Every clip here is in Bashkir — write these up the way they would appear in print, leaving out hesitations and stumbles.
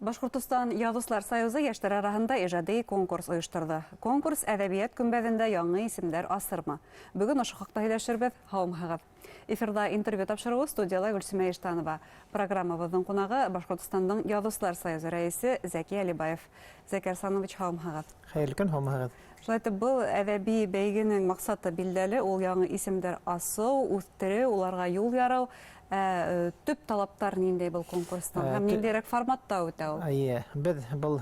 Башҡортостан Яҙыусылар союзы йәштәр араһында ижади конкурс ойошторҙо. Конкурс әҙәбиәт көмбәҙендә яңы исемдәр асырмы? Бөгөн ошо хаҡта һөйләшербеҙ. Һаумыһығыҙ! Эфирҙа интервью тапшырыуы, студияла Гөлсөмә Иштанова. Программабыҙҙың ҡунағы — Башҡортостандың Яҙыусылар союзы рәйесе Зәки Әлибаев. Зәки Арсланович, һаумыһығыҙ! Хәйерле көн, һаумыһығыҙ! Шулай итеп, был әҙәби бәйгенең маҡсаты билдәле, ул яңы исемдәр асыу, үҫтереү, уларға юл ярыу. Ә төп талаптар ниндәй был конкурстың һәм ниндәйерәк форматта үтә ул? Эйе, беҙ был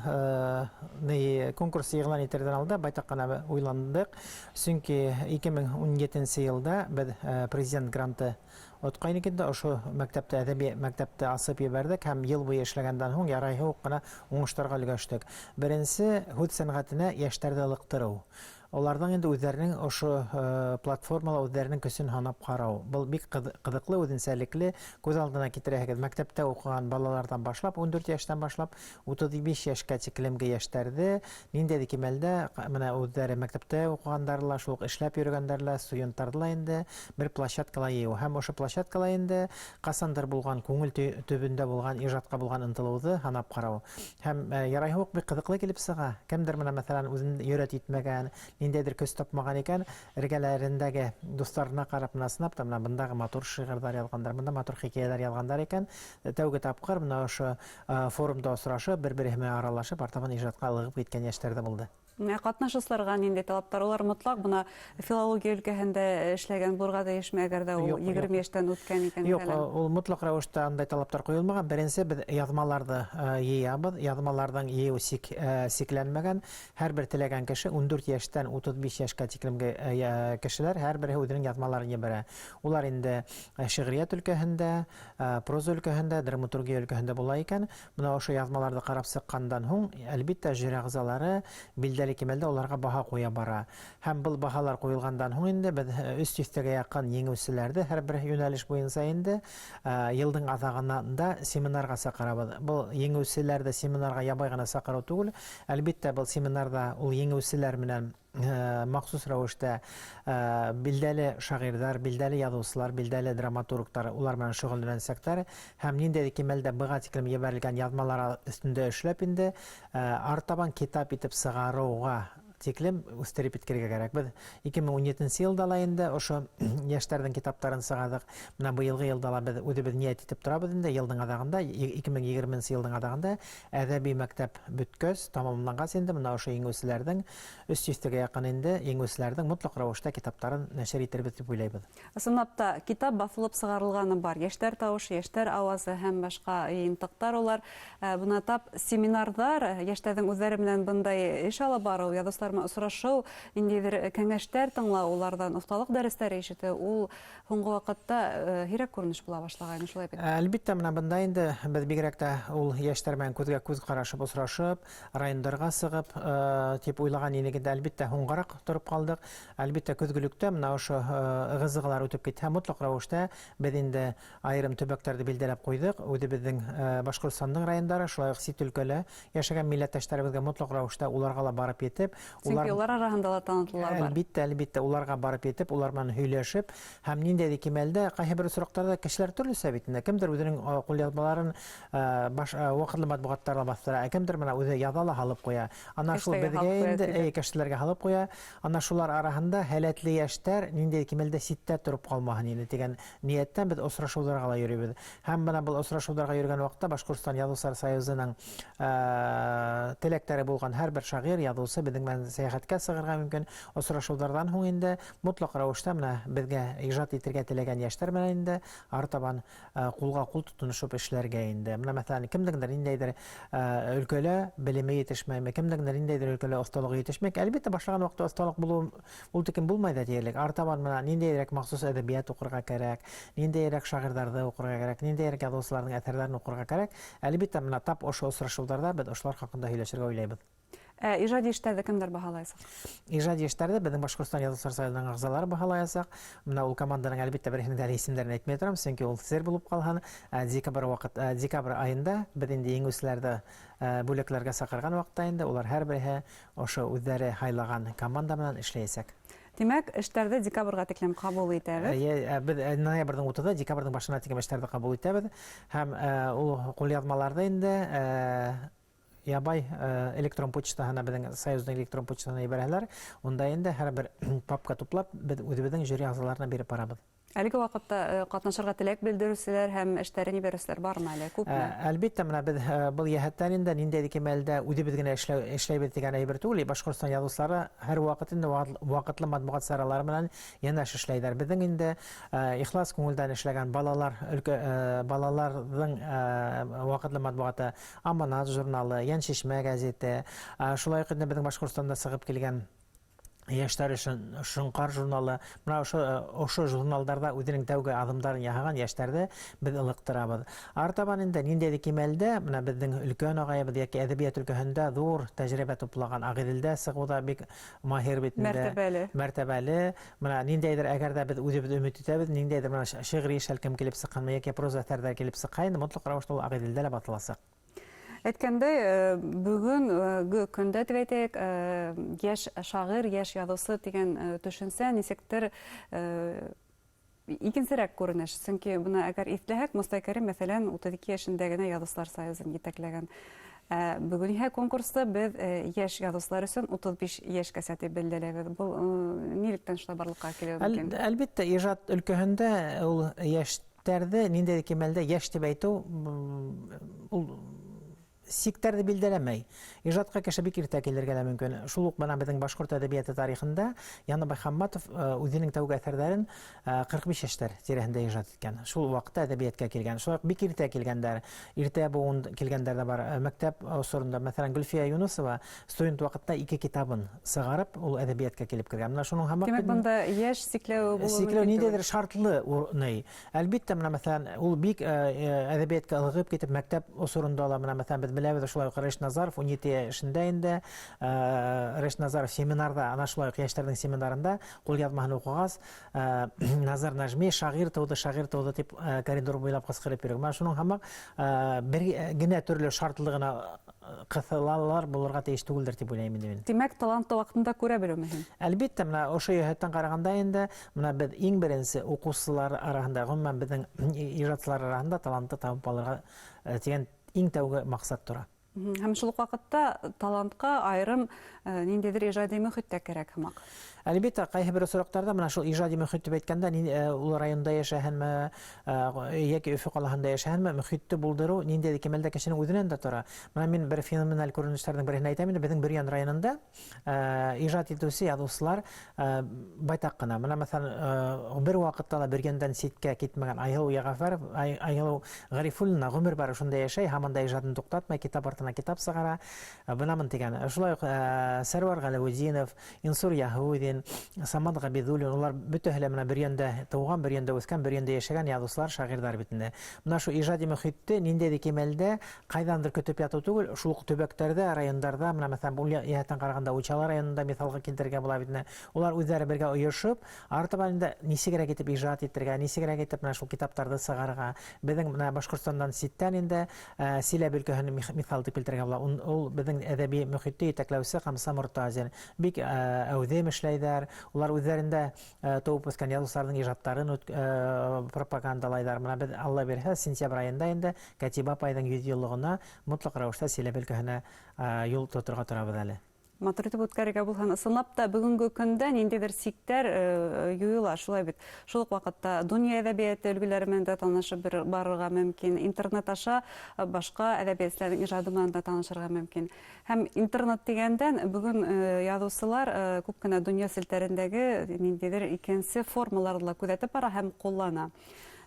ни конкурс иғлан итерҙән алда байтаҡ ҡына уйландыҡ, сөнки 2017 йылда беҙ президент гранты отҡайныҡ инде, ошо мәктәптә, әҙәби мәктәпте асып ебәрҙек һәм йыл буйы эшләгәндән һуң ярайһы уҡ ҡына уңыштарға өлгәштек. Беренсе, һүҙ сәнғәтенә йәштәрҙе ылыҡтырыу. Уларҙың инде үҙҙәренең ошо платформала үҙҙәренең көсөн һанап ҡарау. Был бик ҡыҙыҡлы, үҙенсәлекле, күҙ алдына китерәһегеҙ, мәктәптә уҡыған балаларҙан башлап, 14 йәштән башлап, 35 йәшкә тиклемге йәштәрҙе ниндәйҙер кимәлдә менә үҙҙәре мәктәптә уҡығандары ла, шул уҡ эшләп йөрөгәндәре лә, студенттарҙы ла инде бер площадкала йыйыу. Һәм ошо площадкала инде ҡасандыр булған күңел төбөндә булған ижадҡа булған ынтылыуҙы һанап ҡарау. Һәм ярайһы уҡ бик ҡыҙыҡлы килеп сыға. Кемдер менә, мәҫәлән, үзен йөрәт итмәгән, ниндәйҙер көс тапмаған икән, эргәләрендәге дуҫтарына ҡарап менә сынап та, менә бындағы матур шиғырҙар яҙғандар, бында матур хикәйәләр яҙғандар икән, тәүге тапҡыр менә ошо форумда осрашып, бер-береһе менән аралашып, артабан ижадҡа ылығып киткән йәштәр ҙә булды. Ә ҡатнашыусыларға ниндәй талаптар? Улар мотлаҡ бына филология өлкәһендә эшләгән булырға тейешме, әгәр ҙә ул 20 йәштән үткән икән? Юҡ, ул мотлаҡ рәүештә андай талаптар ҡуйылмаған. Беренсе, беҙ яҙмаларҙы йыябыҙ. Яҙмаларҙың йыйыу сикләнмәгән. Һәр бер теләгән кеше, 14 йәштән 35 йәшкә тиклемге кешеләр, һәр береһе үҙенең яҙмаларын ебәрә. Улар инде шиғриәт өлкәһендә, проза өлкәһендә, драматургия өлкәһендә була икән. Менә ошо яҙмаларҙы ҡарап сыҡҡандан һуң, әлбиттә, жюри ағзалары билдәле кимәлдә уларға баһа ҡуя бара. Һәм был баһалар ҡуйылғандан һуң инде беҙ өс тиҫтәгә яҡын еңеүселәрҙе һәр бер йүнәлеш буйынса инде елдың аҙағында семинарға саҡырабыҙ. Был еңеүселәрҙе семинарға ябай ғына саҡырыу түгел. Әлбиттә, был семинарҙа ул еңеүселәр менән махсус рәүештә билдәле шағирҙар, билдәле яҙыусылар, билдәле драматургтар улар менән шөғөлләнәсәктәр һәм ниндәйҙер кимәлдә быға тиклем ебәрелгән яҙмалар өҫтөндә эшләп инде артабан китап итеп сығарыуға тиклем үҫтереп еткерергә кәрәк. Беҙ 2017 йылда ла инде ошо йәштәрҙең китаптарын сығарҙыҡ. Менә быйылғы йылда ла беҙ үҙебеҙ ниәт итеп торабыҙ инде, йылдың аҙағында, 2020 йылдың аҙағында әҙәби мәктәп бөткәс, тамамланғас инде менә ошо еңеүселәрҙең өс тиҫтәгә яҡын инде еңеүселәрҙең мотлаҡ рәүештә китаптарын нәшер итербеҙ дип уйлайбыҙ. Ысынлап та, китап баҫылып сығарылғаны бар. Йәштәр тауышы, Йәштәр ауазы һәм башҡа йыйынтыҡтар улар. Бына тап семинарҙар, йәштәрҙең үҙҙәре менән бындай эш алып барыу, яҙыусылар менән осрашыу, ниндәйҙер кәңәштәр тыңлау, уларҙан оҫталыҡ дәрестәре ишетеү, ул һуңғы ваҡытта һирәк күренеш була башлағайны, шулай бит? Әлбиттә, менә бында инде беҙ бигерәк тә ул йәштәр менән күҙгә күҙ ҡарашып осрашып, райондарға сығып тип уйлаған инек инде, әлбиттә, һуңғараҡ тороп ҡалдыҡ. Әлбиттә, көҙгөлөктә менә ошо ығы-зығылар үтеп китһә, мотлаҡ рәүештә беҙ инде айырым төбәктәрҙе билдәләп ҡуйҙыҡ. Үҙебеҙҙең Башҡортостандың райондары, шулай уҡ сит өлкәлә йәшәгән милләттәштәребеҙгә мотлаҡ рәүештә уларға ла барып етеп, улар, сөнки улар араһында ла танытулар бар. Әлбиттә, әлбиттә, уларға барып етеп, улар менән һөйләшеп һәм ниндәйҙер кимәлдә ҡайһы бер осраҡтарҙа кешеләр төрлөсә бит инде. Кемдер үҙенең ҡулъяҙмаларын баш ваҡытлы матбуғаттарҙа баҫтыра, ә кемдер менә үҙе яҙа ла һалып ҡуя. Ана шул беҙгә инде, әй, кәштәләргә һалып ҡуя. Ана шулар араһында һәләтле йәштәр ниндәй кимәлдә ситтә тороп ҡалмаһын инде тигән ниәттән беҙ осрашыуҙарға ла йөрөйбөҙ. Һәм бына был осрашыуҙарға йөрөгән ваҡытта Башҡортостан Яҙыусылар союзының теләктәре булған һәрбер шағир, яҙыусы беҙҙең менән сәйәхәткә сығырға мөмкин. Осрашыуҙарҙан һуң инде мотлаҡ рәүештә менә беҙгә ижад итергә теләгән йәштәр менән инде артабан ҡулға ҡул тотоношоп эшләргә инде. Менә, мәҫәлән, кемдеңдер ниндәйҙер өлкәлә белеме етешмәйме, кемдеңдер ниндәйҙер өлкәлә оҫталығы етешмәй. Әлбиттә, башлаған ваҡытта оҫталыҡ булыу ул тиклем булмай ҙа тиерлек. Артабан менә ниндәйерәк махсус әҙәбиәт уҡырға кәрәк, ниндәйерәк шағирҙарҙы уҡырға кәрәк, ниндәйерәк яҙыусыларҙың әҫәрҙәрен уҡырға кәрәк. Әлбиттә, менә тап ошо осрашыуҙарҙа беҙ ошолар хаҡында һөйләшергә уйлайбыҙ. Ә ижади эштәрҙе кемдәр баһалаясаҡ? Ижади эштәрҙе беҙҙең Башҡортостан Яҙыусылар союзының ағзалары баһалаясаҡ. Менә ул команданың, әлбиттә, береһенең дә әле исемдәрен әйтмәй торам, сөнки ул сер булып ҡалһын. Декабрь ваҡыт, декабрь айында беҙ инде еңеүселәрҙе бүләкләргә саҡырған ваҡытта инде улар һәр береһе ошо үҙҙәре һайлаған команда менән эшләйәсәк. Тимәк, эштәрҙе декабргә тиклем ҡабул итәбеҙ. Беҙ ноябрҙең 30-ы, декабрҙең башына тиклем эштәрҙе ҡабул итәбеҙ. Һәм ул ҡулъяҙмаларҙы инде ябай электрон почтаһына, беҙҙең союздың электрон почтаһына ебәрәләр. Унда инде һәр бер папка туплап, беҙ үҙебеҙҙең жюри ағзаларына биреп барабыҙ. Әлеге ваҡытта ҡатнашырға теләк белдереүселәр һәм эштәрен ебәреүселәр бармы әле? Күпме? Әлбиттә, менә беҙ был йәһәттән инде ниндәй кимәлдә үҙебеҙ генә эшләйбеҙ тигән әйбер түгел. Башҡортостан яҙыусылары һәр ваҡыт инде ваҡытлы матбуғат саралары менән йәнәш эшләйҙәр. Беҙҙең инде ихлас күңелдән эшләгән балалар өлкә балаларҙың ваҡытлы матбуғаты Аманат журналы, Йәншишмә гәзите, шулай уҡ инде беҙҙең Башҡортостанда сығып килгән йәштәр өсөн Шоңҡар журналы. Мына ошо журналдарҙа үҙенең тәүге аҙымдарын яһаған йәштәрҙе беҙ ылыҡтырабыҙ. Артабан инде ниндәйҙер кимәлдә мына беҙҙең өлкән ағайыбыҙ йәки әҙәбиәт өлкәһендә ҙур тәжрибә туплаған Ағиҙелдә сығыуҙа бик маһир бит инде. Мәртәбәле. Мәртәбәле. Мына ниндәйҙер, әгәр ҙә беҙ үҙебеҙ өмөт итәбеҙ, ниндәйҙер мына шиғри шәлкем килеп сыҡҡанмы йәки проза әҫәрҙәр килеп сыҡһа, инде мотлаҡ рәүештә ул Ағиҙелдә лә баҫыласаҡ. Әйткәндәй, бөгөнгө көндә тип әйтәйек, йәш шағир, йәш яҙыусы тигән төшөнсә нисектер икенсерәк күренеш. Сөнки бына әгәр иҫләһәк, Мостай Кәрим, мәҫәлән, 32 йәшендә генә Яҙыусылар союзын етәкләгән. Бөгөн иһә конкурсты беҙ йәш яҙыусылар өсөн 35 йәшкәсә тип билдәләйбеҙ. Был нилектән шулай барлыҡҡа килеүе мөмкин? Әлбиттә, ижад өлкәһендә ул йәштәрҙе ниндәй кимәлдә йәш тип әйтеү, ул сиктәрҙе билдәләмәй. Ижадҡа кеше бик иртә килергә лә мөмкин. Шул уҡ бына беҙҙең башҡорт әҙәбиәте тарихында Яныбай Хамматов үҙенең тәүге әҫәрҙәрен 45 йәштәр тирәһендә ижад иткән. Шул ваҡытта әҙәбиәткә килгән. Шулай уҡ бик иртә килгәндәр, иртә быуын килгәндәр ҙә бар. Мәктәп осоронда, мәҫәлән, Гөлфиә Юнусова студент ваҡытта 2 китабын сығарып, ул әҙәбиәткә килеп кергән. Менә шуның һамаҡ Тимәк, бында йәш сикләүе булыуы Сикләү мөмкин ниндәйҙер түгел. шартлы ни. Әлбиттә, менә мәҫәлән, ул бик әҙәбиәткә ылығып китеп, мәктәп осоронда ла, менә мәҫәлән, беҙ беләбеҙ, шулай уҡ Рәшит Назаров 17 йәшендә инде, Рәшит Назаров семинарҙа, ана шулай уҡ йәштәрҙең семинарында ҡулъяҙмаһын уҡығас, Назар Нәжми шағир тыуҙы, шағир тыуҙы тип, коридор буйлап ҡысҡырып йөрөгән. Менә шуның һамаҡ, бер генә төрлө шартлы ғына ҡыҫылалар булырға тейеш түгелдер тип уйлайым инде мин. Тимәк, талантты ваҡытында күрә белеү мөһим. Әлбиттә, менә ошо йәһәттән ҡарағанда инде, менә беҙ иң беренсе уҡыусылар араһында, ғөмүмән беҙҙең ижадсылар араһында талантты табып алырға тигән иң тәүге маҡсат тора. Һәм шул уҡ ваҡытта талантҡа айырым ниндәйҙер ижади мөхит тә кәрәк һымаҡ. Әлбиттә, ҡайһы бер осраҡтарҙа мына шул ижади мөхит тип әйткәндә, ул районда йәшәһенме, йәки Өфө ҡалаһында йәшәһенме, мөхитте булдырыу ниндәйҙер кимәлдә кешенең үҙенән дә тора. Мына мин бер феноменаль күренештәрҙең береһен әйтәм инде, беҙҙең Бөрйән районында ижад итеүсе яҙыусылар байтаҡ ҡына. Мына мәҫәлән, бер ваҡытта ла Бөрйәндән ситкә китмәгән Айһылыу Йәғәфәров, Айһылыу Ғарифуллина ғүмер бары шунда йәшәй, һаман да ижадын туҡтатмай, китап артына китап сығара. Бынамын тигән. Шулай уҡ Сәрүәр Ғәләүетдинов, Инсур Яһүҙин, Самат Ғәбиҙуллин, улар бөтәһе лә менә Бөрйәндә тыуған, Бөрйәндә үҫкән, Бөрйәндә йәшәгән яҙыусылар, шағирҙар бит инде. Мына шул ижади мөхитте ниндәйҙер кимәлдә ҡайҙандыр көтөп ятыу түгел, шул уҡ төбәктәрҙә, райондарҙа, мына мәҫәлән, был йәһәттән ҡарағанда Учалы районында миҫалға килтерергә була бит инде. Улар үҙҙәре бергә ойошоп, артабан инде нисегерәк итеп ижад итергә, нисегерәк итеп менә шул китаптарҙы сығарырға. Беҙҙең менә Башҡортостандан ситтән инде, Силәбе өлкәһен миҫал итеп килтерергә була. Ул беҙҙең әҙәби мөхитте етәкләүсе Хамса Мортазин. Бик әүҙем эшләйҙәр. Улар үҙҙәрендә тыуып үҫкән яҙыусыларҙың ижадтарын пропагандалайҙар. Мына беҙ, Алла бирһә, сентябрь айында инде Кәтибә апайҙың 100 йыллығына мотлаҡ рәүештә Силәбе өлкәһенә юл тоторға торабыҙ әле. Матур итеп үткәрергә булһын. Ысынлап та бөгөнгө көндә ниндәйҙер сиктәр юйыла, шулай бит. Шул уҡ ваҡытта донъя әҙәбиәте өлгөләре менән дә танышып барырға мөмкин. Интернет аша башҡа әҙәбиәтселәрҙең ижады менән дә танышырға мөмкин. Һәм интернет тигәндән бөгөн яҙыусылар күп кенә донъя селтәрендәге ниндәйҙер икенсе формаларҙы ла күҙәтеп бара һәм ҡуллана.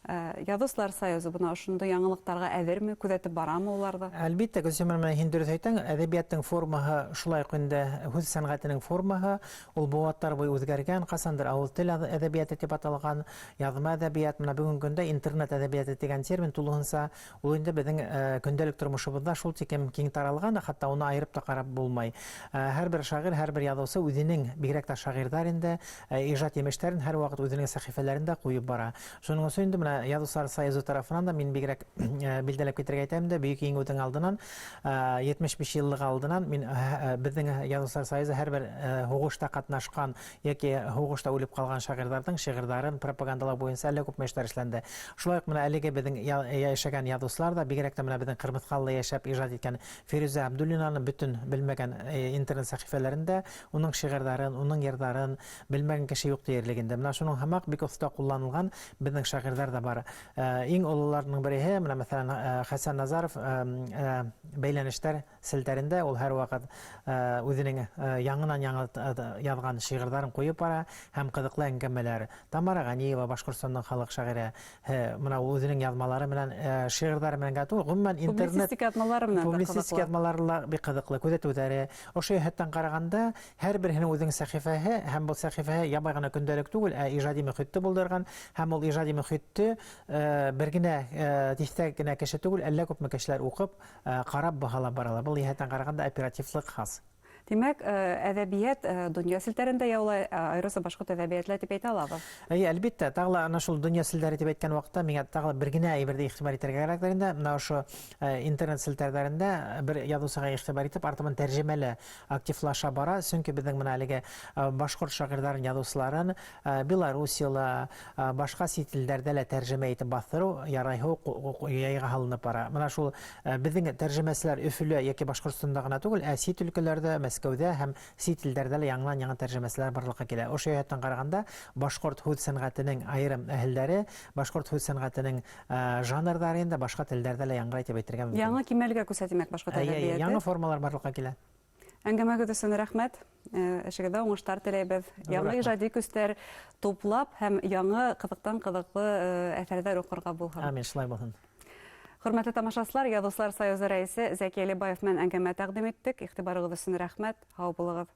Яҙыусылар союзы бына ошондай яңылыҡтарға әҙерме, күҙәтеп барамы уларҙы? Әлбиттә, Гөлсөм, менә һин дөрөҫ әйтәң, әҙәбиәттең формаһы шулай уҡ инде һүҙ сәнғәтенең формаһы, ул быуаттар буйы үҙгәргән, ҡасандыр ауыҙ тел әҙәбиәте тип аталған, яҙма әҙәбиәт, менә бөгөнгө көндә интернет әҙәбиәте тигән термин тулыһынса ул инде беҙҙең көндәлек тормошобоҙҙа шул тиклем киң таралған, хатта уны айырып та ҡарап булмай. Һәр бер шағир, һәр бер яҙыусы үҙенең, бигерәк тә шағирҙар инде, ижад емештәрен һәр ваҡыт үҙенең сәхифәләрендә ҡуйып бара. Шуның өсөн инде менә менә Язучылар союзы тарафынан да мин бигрәк билдәләп китергә әйтәм дә, Бөек Еңүҙең алдынан, 75 йыллыҡ алдынан мин беҙҙең Язучылар союзы һәрбер һуғышта ҡатнашҡан йәки һуғышта үлеп ҡалған шағирҙарҙың шиғырҙарын пропагандалау буйынса әллә күпме эштәр эшләнде. Шулай уҡ менә әлеге беҙҙең йәшәгән яҙыусылар ҙа, бигерәк тә менә беҙҙең Ҡырмыҫҡалыла йәшәп ижад иткән Фирүзә Абдуллинаны бөтөн белмәгән интернет сәхифәләрендә уның шиғырҙарын, уның йырҙарын белмәгән кеше юҡ тиерлек инде. Менә шуның һымаҡ бик оҫта ҡулланылған беҙҙең шағирҙар ҙа бар. Иң ололарының береһе, менә мәҫәлән, Хәсән Назаров бәйләнештәр селтәрендә ул һәр ваҡыт үҙенең яңынан-яңы яҙған шиғырҙарын ҡуйып бара һәм ҡыҙыҡлы әңгәмәләр. Тамара Ғәниева, Башҡортостандың халыҡ шағирә, менә ул үҙенең яҙмалары менән, шиғырҙары менән генә түгел, ғөмүмән интернет публицистик яҙмалары менән дә публицистик яҙмалары ла бик ҡыҙыҡлы, күҙәтеүҙәре. Ошо йәһәттән ҡарағанда, һәр береһенең үҙенең сәхифәһе, һәм был сәхифәһе ябай ғына көндәлек түгел, ә ижади мөхитте булдырған, һәм ул ижади мөхитте бер генә тиҫтә генә кеше түгел, әллә күпме кешеләр уҡып, Карап баһалап баралар. Был йәһәттән караганда оперативлык хас. Тимәк, әдәбият дөнья селтәрендә яулай, аеруча башкорт әдәбиятлә дип әйтә алабыз. Әйе, әлбиттә, тагы ла ана шул дөнья селтәре дип әйткән вакытта миңа тагы ла бер генә әйберде игътибар итәргә кирәктер инде. Менә ошо интернет селтәрләрендә бер язучыга игътибар итеп, артабан тәрҗемә лә активлаша бара. Чөнки безнең менә әлеге башкорт шагыйрьләрен, язучыларын Белоруссияла, башка чит илдәрдә лә тәрҗемә итеп баҫтырыу ярайһы ук яйга һалынып бара. Менә шул безнең тәрҗемәчеләр Өфөлә яки Башкортстанда гына түгел, ә чит өлкәләрдә, Мәскәүдә һәм чит илдәрдә лә яңынан-яңа тәрҗемәчеләр барлыкка килә. Ошо йәһәттән караганда, башкорт һүҙ сәнгатенең аерым әһелдәре, башкорт һүҙ сәнгатенең жанрҙары инде башка телдәрҙә лә яңгырай дип әйтергә мөмкин. Яңы кимәлгә күсә, димәк, башкорт әдәбияты. Әйе, яңы формалар барлыкка килә. Әңгәмәгез өчен рәхмәт. Эшегездә уңыштар теләйбез. Яңы иҗади көчләр туплап һәм яңы кызыктан-кызыклы әсәрләр укырга булһын. Амин, шулай булһын. Хөрмәтле тамашачылар, Язучылар союзы рәисе Зәки Әлибаев белән әңгәмә тәкъдим иттек. Игътибарыгыз өчен рәхмәт. Һау булыгыз.